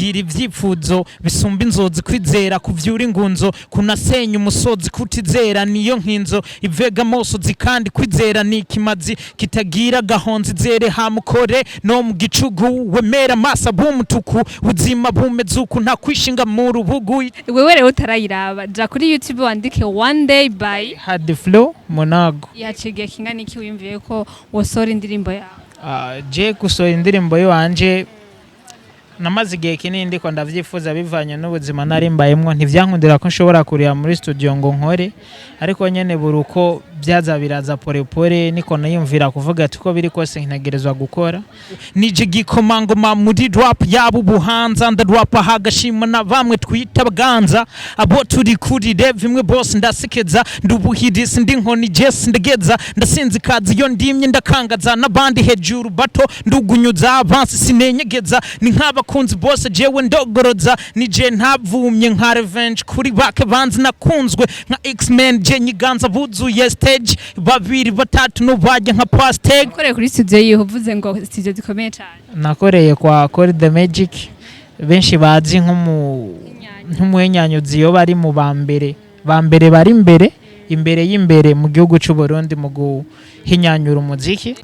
Kugira ivyipfuzo bisumba inzozi, kwizera kuvyura ingunzo, kunasenya umusozi, kutizera niyo nkinzo ivega amosozi, kandi kwizera ni ikimazi kitagira gahonzi. Izere hamukore no mu gicugu, wemera amasa b'umutuku, buzima bumeze uku, nta kwishinga mu rubugu. Wewe rero utarayiraba, ja kuri YouTube wandike "One Day" by Hard Flow Monago. Yaciye igihe kingana iki wiyumviye ko wosohora indirimbo yawe? Je gusohora indirimbo yiwanje namaze igihe kinini ndiko ndavyifuza. Bivanye n'ubuzima nari mbayemwo, ntivyankundira ko nshobora kurira muri studio ngo nkore, ariko nyene buri uko byaza biraza polepole, niko niyumvira kuvuga ati uko biri kose ntegerezwa gukora. Nije gikomangoma muri rap yaba ubuhanza, ndarapa hagashima na bamwe twita baganza, abo turi kuri level imwe bose ndasekeza, ndubuhirisi ndi nkoni jesi ndegeza, ndasinze ikazi iyo ndimye, ndakangaza n'abandi hejuru bato, ndugunyuza abansi sinenyegeza, ni nk'abakunzi bose jewe ndogoroza, nije ntavumye nka revenge kuri bake banzi, nakunzwe nka X-Men, je nyiganza buzuye stage babiri batatu nubajya nka pasteg. Ukoreye kuri studio yihe? Uvuze ngo studio zikomeye cyane. Nakoreye kwa Call the Magic, benshi bazi nk'umuhenyanyuzi, iyo bari mu ba mbere ba mbere bari imbere imbere y'imbere mu gihugu cy'u Burundi mu guhinyanyura umuziki.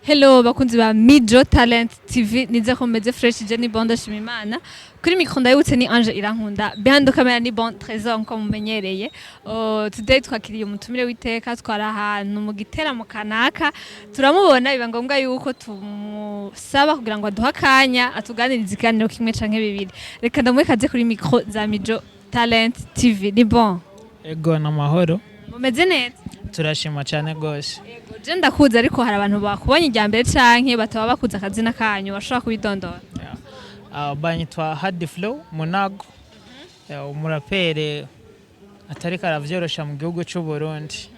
Hello bakunzi ba Mijo Talent TV, nize ko meze fresh. Je ni Bon, ndashima Imana. Kuri micro ndayutse ni Ange Irankunda, behind the camera ni Bon Trésor nko mumenyereye. Today twakiriye umutumire w'iteka, twari ahantu mu giteramo kanaka turamubona, biba ngombwa yuko tumusaba kugira ngo aduhe akanya atuganirize ikiganiro kimwe canke bibiri. Reka ndamuhe kaze kuri micro za Mijo Talent TV. Ni Bon. Ego, n'amahoro. Mumeze neza? Turashima cyane rwose. Yego, je ndakuzi, ariko hari abantu bakubonye irya mbere canke bataba bakuze akazina kanyu, bashobora kubidondora? Banyitwa Hard Flow Munago, umurapere atariko aravyorosha mu gihugu cy'u Burundi,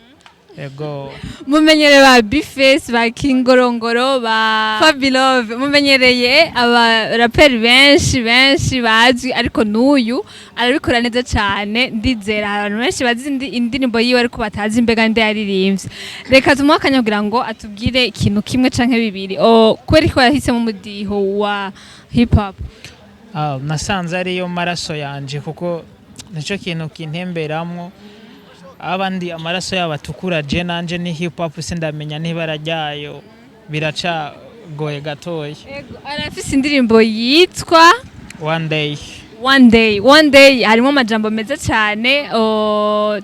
ego. Mumenyereye ba Bface, ba Kingorongoro, ba Fabilove, mumenyereye abaraperi benshi benshi bazwi, ariko n'uyu arabikora neza cyane. Ndizera hari abantu benshi bazi indirimbo yiwe ariko batazi imbega nde yaririmbye. Reka tumuhe akanya kugira ngo atubwire ikintu kimwe canke bibiri. Kubera ko yahisemo umudiho wa hip hop. Nasanze ariyo maraso yanje, kuko nicyo kintu kintemberamwo. Abandi amaraso yabo atukura, je nanje ni hip hop, sindamenya n'ibara ryayo, biracagoye gatoya. Ego, arafise indirimbo yitwa "One Day". "One Day". "One Day" harimo amajambo meza cyane.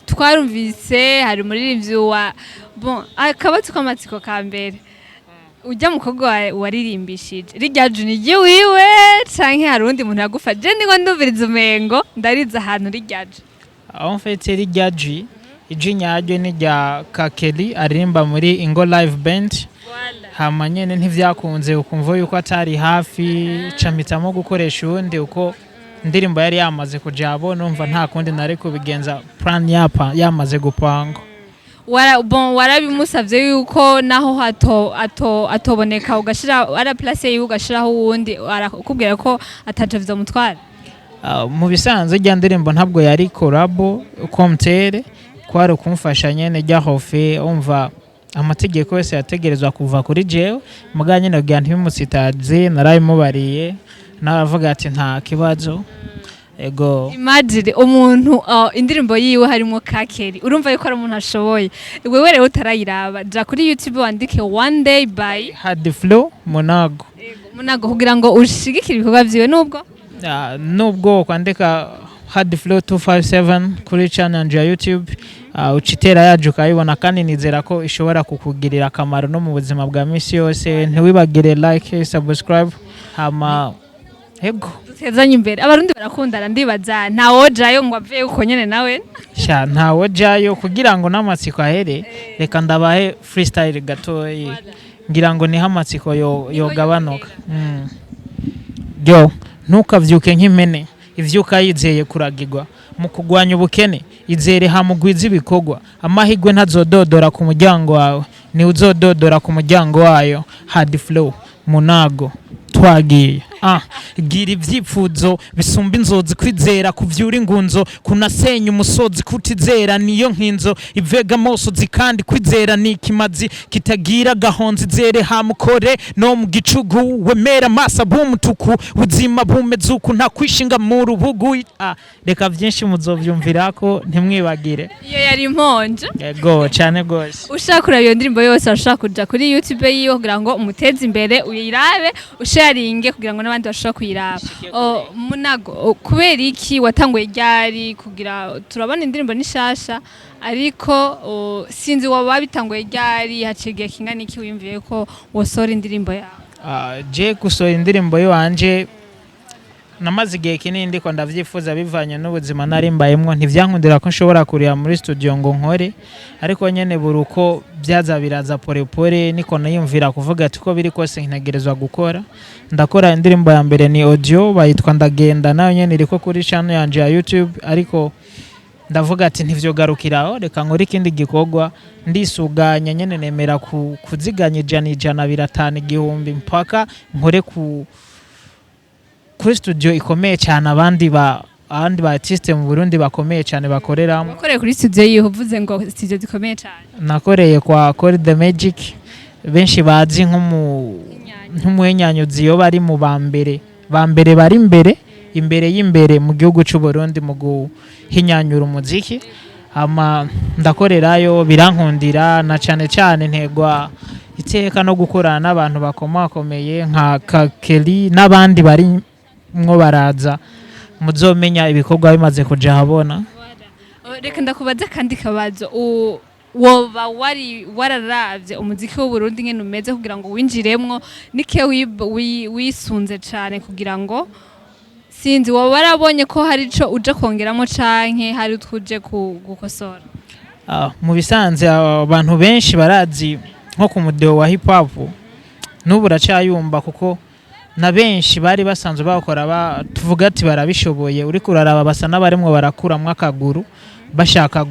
Twarumvise hari umuririmbyi wa bon. Akabazo k'amatsiko ka mbere: ujya mukobwa waririmbishije rirya juni wiwe canke hari uwundi muntu yagufashe? Je ndiko ndumviriza umengo ndariza ahantu rirya ju. Aho mfite rirya ji, iji nyaryo ni rya Kakeli aririmba muri Ingo Live Band. Hama nyene ntivyakunze, ukumva yuko atari hafi, ca mpitamo gukoresha uwundi, uko indirimbo yari yamaze kuja abo, numva nta kundi nari kubigenza, plan yapa yamaze gupangwa. Bon, warabimusavye yuko naho hato ato atoboneka ugashira ara place yiwe ugashiraho uwundi, arakubwira ko ataco vyomutwara? Mu bisanzwe rya ndirimbo ntabwo yari collabo komtere, kwari ukumfasha nyene rya hofe, umva amategeko yose yategerezwa kuva kuri jewe, muga nyene kugira ntibimusitaze narabimubariye, naravuga ati nta kibazo, ego. Imagine umuntu indirimbo yiwe harimo Kakeri, urumva yuko ari umuntu ashoboye. Wewe rero utarayiraba, ja kuri YouTube wandike "One Day" by Hard Flow Monago. Munago, kugira ngo ushigikire ibikorwa vyiwe nubwo Nubwo kwandika Hard Flow 257 kuri channel ya YouTube, ucitera yaje ukayibona, kandi nizera ko ishobora kukugirira akamaro no mu buzima bwa misi yose. Ntiwibagire like, subscribe, hama ego. Dutezanye imbere, Abarundi barakundana, ndibaza ntawojayo ngo aveyo uko nyene nawe. Sha, ntawe jayo. Kugira ngo n'amatsiko ahere, reka ndabahe freestyle gatoyi, ngira ngo niho amatsiko yogabanuka. Yo, ntukavyuke nk'impene ivyuka yizeye kuragirwa mu kugwanya ubukene, izere hamugwiza ibikorwa, amahigwe ntazododora ku muryango wawe, ni uzododora ku muryango wayo. Hard Flow Munago, twagiye. Ah, gira ivyipfuzo bisumba inzozi, kwizera kuvyura ingunzo, kunasenya umusozi, kutizera niyo nkinzo ivega amosozi, kandi kwizera ni ikimazi kitagira gahonzi. Zere hamukore no mu gicugu, wemera amasa b'umutuku, buzima bumeze uku, nta kwishinga mu rubugu. Ah, reka vyinshi muzovyumvirako, ntimwibagire. Iyo yari Imponje. Yego, cane gose. Ushaka kuraba iyo ndirimbo yose, urashaka kuja kuri YouTube yiwe kugira ngo umuteze imbere, uyirabe, usharinge kugira ngo n'abandi bashobore kuyiraba. Munago, kubera iki watanguye ryari? Kugira turabona indirimbo ni shasha, ariko sinzi waba wabitanguye ryari, haciye igihe kingana iki wiyumviye ko wosohora indirimbo yawe? Ah, je gusohora indirimbo yiwanje namaze igihe kinini ndiko ndavyifuza, bivanye n'ubuzima nari mbayemwo, ntivyankundira ko nshobora kurira muri studio ngo nkore, ariko nyene buri uko byaza biraza polepole, niko niyumvira kuvuga ati uko biri kose ntegerezwa gukora. Ndakora indirimbo ya mbere, ni audio, bayitwa Ndagenda, nayo nyene iriko kuri channel yanje ya YouTube. Ariko ndavuga ati ntivyogarukiraho, reka nkore ikindi gikorwa. Ndisuganya nyene, nemera kuziganya 100, 100, 500, 1000, mpaka nkore kuri studio ikomeye cyane, abandi ba artiste mu Burundi bakomeye cyane bakoreramo. Wakoreye kuri studio yiwe? Uvuze ngo studio zikomeye cyane. Nakoreye kwa Call the Magic, benshi bazi nk'umuhenyanyuzi, yo bari mu ba mbere bari imbere y'imbere mu gihugu cy'u Burundi mu guhinyanyura umuziki. Hama ndakorerayo, birankundira, na cyane cyane ntegwa iteka no gukorana n'abantu bakomakomeye nka Kakeli n'abandi barimwo baraza, muzomenya ibikorwa bimaze kuja ahabona. Reka ndakubaza akandi kabazo. Woba wari wararavye umuziki w'Uburundi ngene umeze kugira ngo winjiremwo? Nike wisunze cane kugira ngo, sinzi, woba warabonye ko hari ico uje kongeramo canke hari utwuje gukosora? Ah, mu bisanzwe abantu benshi barazi nko ku mudeho wa hip hop, n'ubu uracayumva, kuko na benshi bari basanzwe bawukora tuvuga ati barabishoboye. Uriko uraraba basa n'abarimwo barakuramwo akaguru, bashaka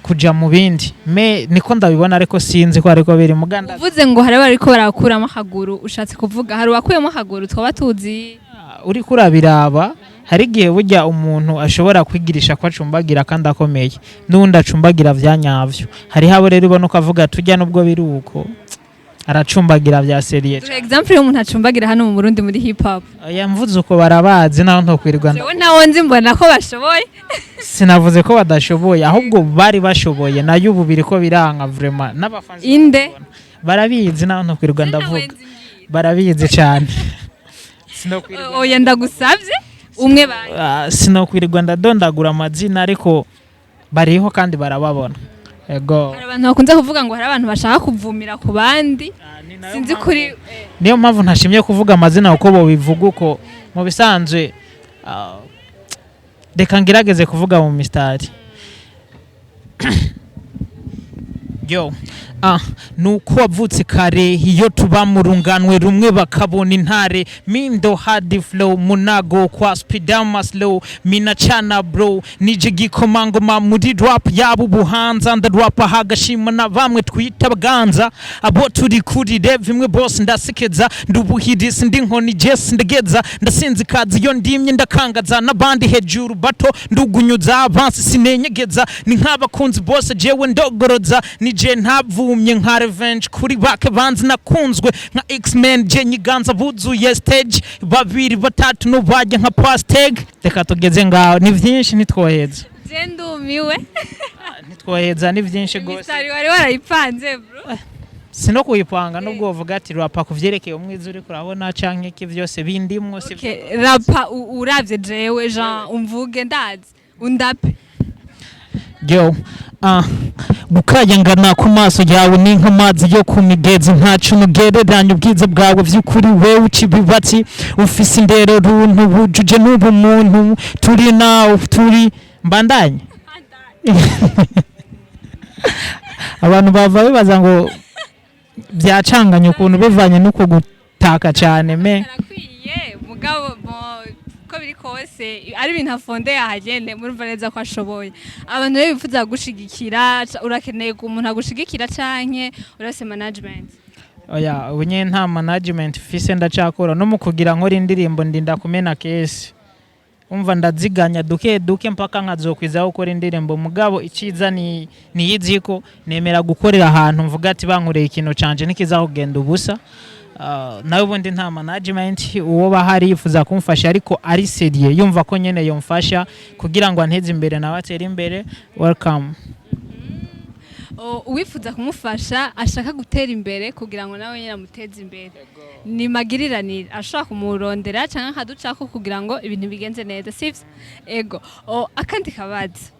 kuja mu bindi. Me niko ndabibona, ariko sinzi ko ariko biri muganda. Uvuze ngo hari abariko barakuramo akaguru, ushatse kuvuga hari uwakuyemo akaguru twaba tuzi? Uriko urabiraba, hari igihe burya umuntu ashobora kwigirisha ko acumbagira kandi akomeye, n'uwundi acumbagira vya nyavyo. Hariho abo rero ubona ukavuga tujya, nubwo biri uko aracumbagira vya sérieux. Dore example y'umuntu acumbagira hano mu Burundi muri hip hop. Oya, mvuze uko barabazi, naho ntokwirirwa Jewe ntawo nzi, mbona ko bashoboye. Sinavuze ko badashoboye, ahubwo bari bashoboye, nayo ubu biriko biranka vraiment n'abafanzi Inde? barabizi, naho ntokwirirwa ndavuga, barabizi cyane. Sinokwirirwa Oya, ndagusavye umwe bayi. Ah, sinokwirirwa ndadondagura amazina, ariko bariho kandi barababona, ego. Hari abantu bakunze kuvuga ngo hari abantu bashaka kuvumira ku bandi, sinzi kuri. Niyo mpamvu ntashimye kuvuga amazina, kuko bobivuga uko. Mu bisanzwe reka ngerageze kuvuga mu mistari yo. Ah, nuko wavutse kare, iyo tuba mu runganwe rumwe bakabona intare mindo hard flow, munago kwa speedama slow minachana bro, nije gikomangoma muri rap yabo ubuhanza, ndarapa hagashima na bamwe twita baganza, abo turi kuri rev imwe bose. Ndasekeza ndubuhirisi, ndi nkoni jesi, ndegeza ndasinzi kazi, iyo ndimye ndakangaza n'abandi hejuru bato, ndugunyuza abansi sinenyegeza, ni nk'abakunzi bose jewe ndogoroza, nije ntavumye nka revenge kuri bake banzi, nakunzwe nka X-Men, je nyiganza buzuye stage, babiri batatu nubajya nka pasteg. Reka tugeze ngaho, ni vyinshi, ntitwoheza. Je ndumiwe. Ntitwoheza, ni vyinshi gose. Imisitari wari warayipanze bro. Sino kuyipanga, nubwo wovuga ati rapa kuvyerekeye umwiza uriko urabona canke iki, vyose bindimwo si Okay, rapa uravye jewe Jean, umvuge, ndazi undape. Yo, gukayangana ku maso yawe ni nk'amazi yo ku migezi, ntaco nugereranya ubwiza bwawe vy'ukuri. Wewe uca ibibatsi, ufise indero runtu, wujuje n'ubumuntu, turi nawe turi mbandanye. Abantu bava bibaza ngo byacanganye ukuntu, bivanye n'uko gutaka cyane me. Arakwiye mugabo ko biri kose ari ibintu afonde yahagende, murumva neza ko ashoboye. Abantu rero bifuza gushigikira, urakeneye ko umuntu agushigikira canke urase management? Oya, ubu nyene nta management mfise, ndacakora. No mu kugira nkora indirimbo ndinda kumena kesi, umva, ndaziganya duke duke mpaka nkazokwizaho gukora indirimbo. Mugabo iciza ni niyiziko nemera gukorera ahantu mvuga ati bankoreye ikintu canje ntikiza kugenda ubusa. Nawe ubundi nta management. Uwo bahari yifuza kumfasha ariko ari sérieux, yumva ko nyene yomfasha kugira ngo anteze imbere nawe atere imbere, welcome. Uwifuza kumufasha ashaka gutera imbere kugira ngo nawe nyine amuteze imbere, ni magiriranire, ashobora kumurondera cyangwa akaducako kugira ngo ibintu bigenze neza, sivyo? Ego. Akandi kabazo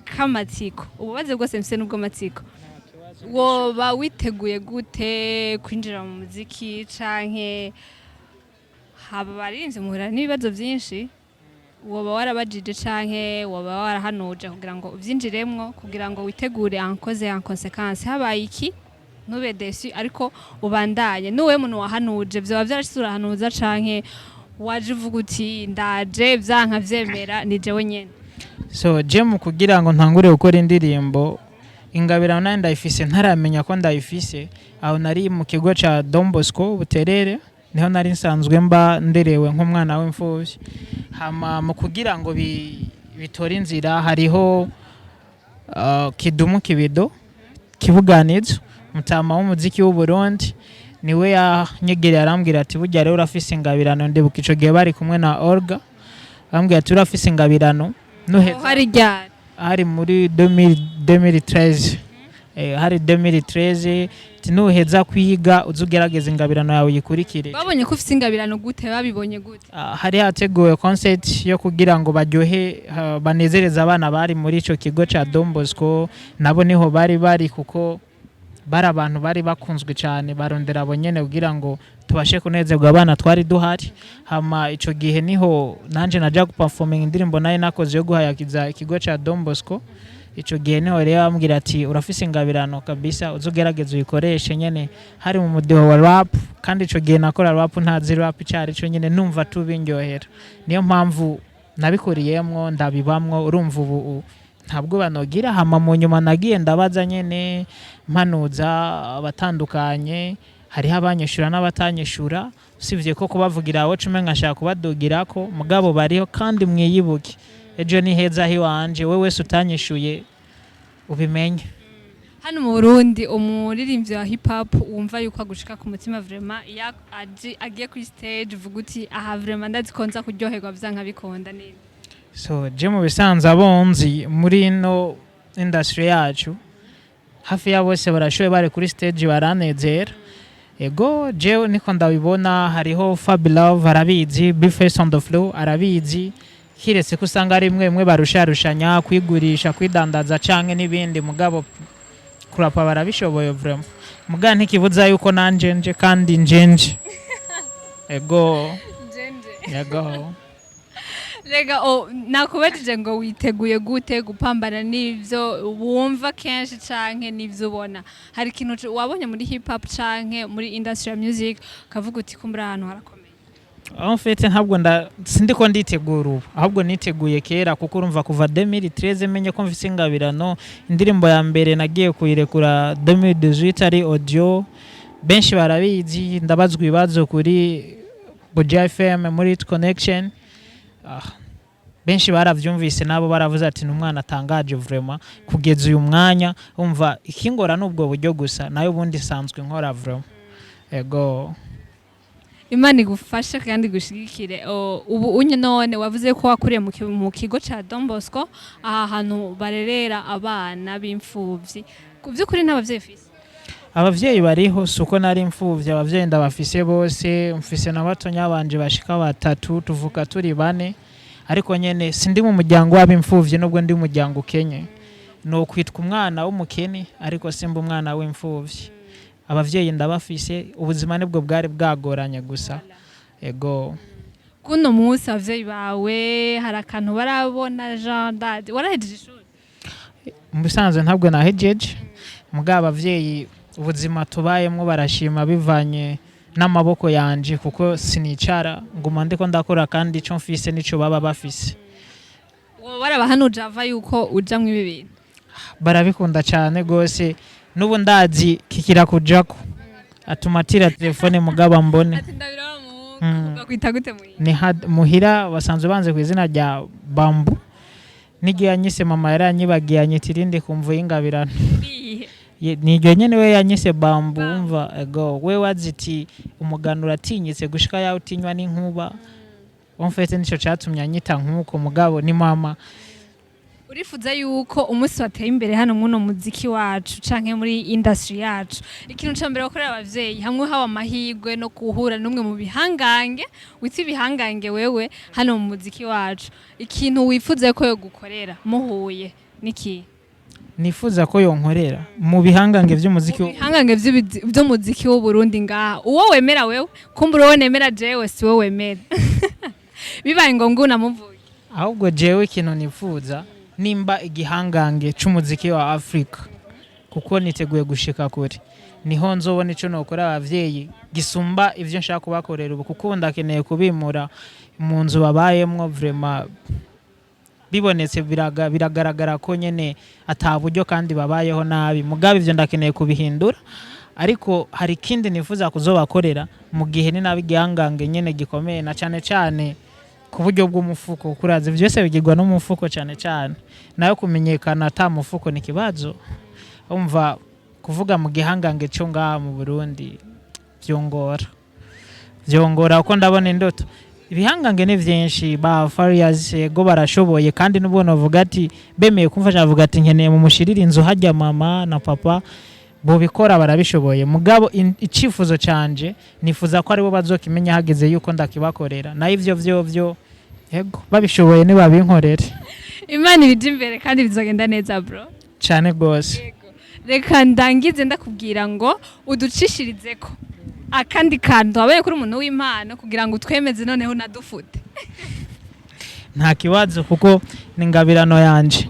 k'amatsiko, ububazo bwose mfise n'ubwo matsiko: woba witeguye gute kwinjira mu muziki, canke haba abaririmbyi muhura n'ibibazo byinshi, woba warabajije canke woba warahanuje kugira ngo uvyinjiremwo, kugira ngo witegure en cause, en conséquence, habaye iki ntube déçu ariko ubandanye? Nuwe muntu wahanuje, vyoba vyarashitse urahanuza, canke waje uvuga uti ndaje, vyanka vyemera ni jewe nyene? So je mu kugira ngo ntangure gukora indirimbo, ingabirano nayo ndayifise ntaramenya ko ndayifise. Aho nari mu kigo ca Don Bosco Buterere, niho nari nsanzwe mba nderewe nk'umwana w'imfuvyi. Hama mu kugira ngo bitore inzira, hariho Kidumu Kibido Kibuganizo, mutama w'umuziki w'u Burundi, niwe yanyegereye arambwira ati burya rero urafise ingabirano. Ndibuka ico gihe bari kumwe na Olga, arambwira ati urafise ingabirano, nuheza. Hari ryari? Hari muri 2000 2013, hari 2013. Ati nuheza kwiga uze ugerageza ingabirano yawe uyikurikire. Babonye ko ufise ingabirano gute? Babibonye gute? Ah, hari hateguwe concert yo kugira ngo baryohe, banezereze abana bari muri ico kigo ca Don Bosco. Nabo niho bari bari, kuko bari abantu bari bakunzwe cyane, barondera abo nyene kugira ngo tubashe kunezerwa abana twari duhari. Hama ico gihe niho nanje naja guperforming indirimbo nayo nakoze yo guhayagiza ikigo ca Don Bosco. Ico gihe niho rero bambwira ati urafise ingabirano kabisa, uze ugerageze uyikoreshe nyene. Hari mu mudiho wa rap, kandi ico gihe nakora rap ntazi rap icari co nyene, numva tubindyohera. Niyo mpamvu nabikuriyemwo, ndabibamwo. Urumva ubu ntabwo banogira. Hama mu nyuma nagiye ndabaza nyene, mpanuza abatandukanye, hariho abanyishura n'abatanyishura. Usibye ko kubavugira abo cumi nkashaka kubadugirako, mugabo bariho kandi mwiyibuke, ejo ni heza hiwanje. We wese utanyishuye ubimenye. Hano mu Burundi, umuririmbyi wa hip hop wumva yuko agushika ku mutima vraiment, iyo agiye kuri stage uvuga uti aha vraiment ndazi ko nza kuryoherwa vyanka bikunda, nini? So je mu bisanzwe abonzi muri ino industry yacu hafi ya bose barashoboye, bari kuri stage baranezera. Ego, jewe niko ndabibona. Hariho Fabi Love arabizi, Bface on the floor arabizi, kiretse ko usanga ari imwe imwe barusharushanya kwigurisha, kwidandaza canke n'ibindi, mugabo kurapa barabishoboye vraiment. Mugabo ntikibuza yuko nanje nje kandi njenje. Ego. Ego. Rega nakubajije ngo witeguye gute gupambana n'ivyo wumva kenshi canke n'ivyo ubona? Hari ikintu wabonye muri hip hop canke muri industry ya music ukavuga uti kumbura ahantu harakomeye? En fait ntabwo sindiko nditegura ubu, ahubwo niteguye kera, kuko urumva kuva 2013 menye ko mfise ingabirano. Indirimbo ya mbere nagiye kuyirekura 2018, ari audio, benshi barabizi. Ndabazwa ibibazo kuri Buja FM muri Hit Connection. Benshi baravyumvise, nabo baravuze ati ni umwana atangaje vraiment. Kugeza uyu mwanya umva ikingora n'ubwo buryo gusa, nayo ubundi sanzwe nkora vraiment. Ego. Imana igufashe kandi igushigikire. Ubu unye none wavuze ko wakuriye mu kigo ca Don Bosco, aha hantu barerera abana b'imfuvyi. Ku vy'ukuri nta bavyeyi ufise? Abavyeyi bariho, si uko nari imfuvyi. Abavyeyi ndabafise bose, mfise na batonya banje bashika batatu, tuvuka turi bane. Ariko nyene sindi mu muryango w'abimfuvyi, nubwo ndi mu muryango ukenye. Ni ukwitwa umwana w'umukene, ariko simba umwana w'imfuvyi. Abavyeyi ndabafise, ubuzima nibwo bwari bwagoranye gusa. Ego. Kuno munsi abavyeyi bawe hari akantu barabona? Jean Dadi, warahejeje ishuri? Mu bisanzwe ntabwo nahejeje, mugabo abavyeyi ubuzima tubayemwo barashima bivanye n'amaboko yanje, kuko sinicara, nguma ndiko ndakora, kandi ico mfise nico baba bafise. Woba warabahanuje ava yuko uja mw'ibi bintu? Barabikunda cyane gose, n'ubu ndazi kikira kujako. Atuma atira telefone mugabo mbone. Ati ndabira wa muhungu. Bakwita gute muhira? Ni muhira basanzwe banze ku izina rya Bambu. N'igihe yanyise mama yaranyibagiye, anyita irindi kumvu y'ingabirano. Irihe? Niryo nyene we yanyise Bambu. Bambu. Umva ego we waziti umugano uratinyitse gushika yaho utinywa n'inkuba. Umfete nico catumye anyita nk'uko, mugabo ni mama. Urifuza yuko umunsi wateye imbere hano muno muziki wacu canke muri industry yacu, ikintu ca mbere wakorera abavyeyi, hamwe hawa amahirwe no guhura n'umwe mu bihangange witwa ibihangange wewe hano mu muziki wacu, ikintu wifuza ko yo gukorera muhuye niki? Nifuza ko yonkorera mu bihangange vy'umuziki? Mu bihangange vy'umuziki w'u Burundi ngaha, uwo wemera wewe, kumbura uwo nemera jewe si wowe wemera, bibaye ngombwa unamuvuge. Ahubwo jewe ikintu nifuza, nimba igihangange c'umuziki wa Afrika, kuko niteguye gushika kure, niho nzobona ico nokora abavyeyi gisumba ivyo nshaka kubakorera ubu, kuko ubu ndakeneye kubimura mu nzu babayemwo. Vraiment bibonetse biragaragara ko nyene ata buryo kandi babayeho nabi, mugabo ivyo ndakeneye kubihindura. Ariko hari ikindi nifuza kuzobakorera mu gihe ni nabi igihangange nyene gikomeye, na cane cane ku buryo bw'umufuko. Kuraza vyose bigirwa n'umufuko cane cane, nayo kumenyekana ata mufuko ni ikibazo. Umva, kuvuga mu gihangange cyo ngaha mu Burundi vyongora kuko ndabona indoto. Ibihangange ni vyinshi, ba Farious ego barashoboye, kandi n'ubwo novuga ati bemeye kumfasha, bavuga ati nkeneye mu mushirire inzu hajya mama na papa, bobikora, barabishoboye. Mugabo icifuzo canje nifuza ko aribo bazokimenya hageze yuko ndakibakorera. Nayo ivyo vyovyo ego babishoboye nibabinkorere. Imana ibije imbere kandi bizogenda neza, bro. Cane gose. Reka ndangize ndakubwira ngo uducishirizeko akandi kantu wabaye kuri umuntu w'impano kugira ngo utwemeze, noneho unadufute. Nta kibazo, kuko ni ingabirano yanje.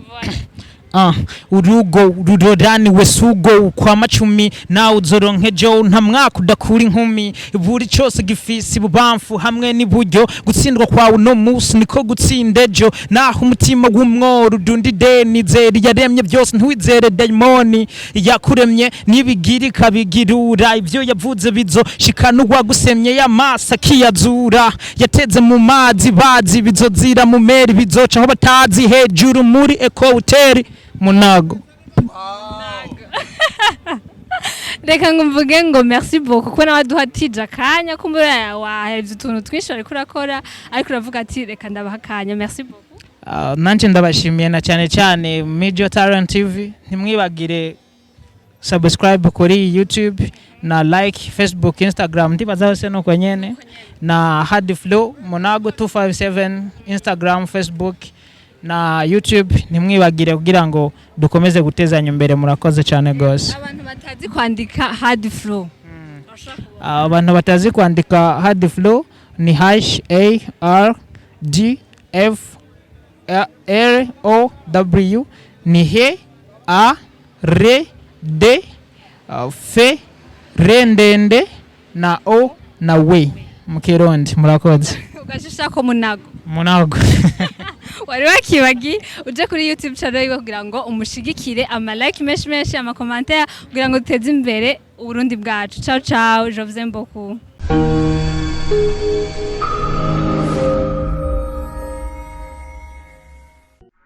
Urugo ruroraniwe sugo kwa macumi nawe uzoronke ejo, nta mwaka udakura inkumi. Buri cyose gifise ibubamfu hamwe n'iburyo, gutsindwa kwawe uno munsi niko gutsinda ejo. Naho umutima w'umworo udunda ideni, zeri yaremye byose, ntiwizere dayimoni. Yakuremye nibigira ikabigirura, ibyo yavuze bizo shikana uwagusemye y'amaso akiyazura. Yateze mu mazi bazi bizozira mu meri, bizoca aho batazi hejuru muri eco hoteli munago. Reka ngo mvuge ngo merci beaucoup kuko nawe aduhatije akanya, kumbura wahevye utuntu twinshi wariko urakora, ariko uravuga ati reka ndabaha akanya. Merci beaucoup. Nanje ndabashimiye, na cyane cyane Major Talent TV. Ntimwibagire subscribe kuri YouTube na like Facebook, Instagram, ndibaza hose nuko nyene, na Hard Flow Munago 257 Instagram, Facebook na YouTube. Ntimwibagire kugira ngo dukomeze gutezanya imbere. Murakoze cyane gose. Abantu batazi kwandika Hard Flow? Abantu batazi kwandika Hard Flow ni H A R D F R O W, ni H A R D F R ndende na O na W mu Kirundi. Murakoze. Ugashishako Munago. Munago. Wari wakibagiye. Uje kuri YouTube channel yiwe kugira ngo umushigikire, ama like menshi menshi, ama commentaire, kugira ngo duteze imbere Uburundi bwacu. Ciao ciao, je vous aime beaucoup.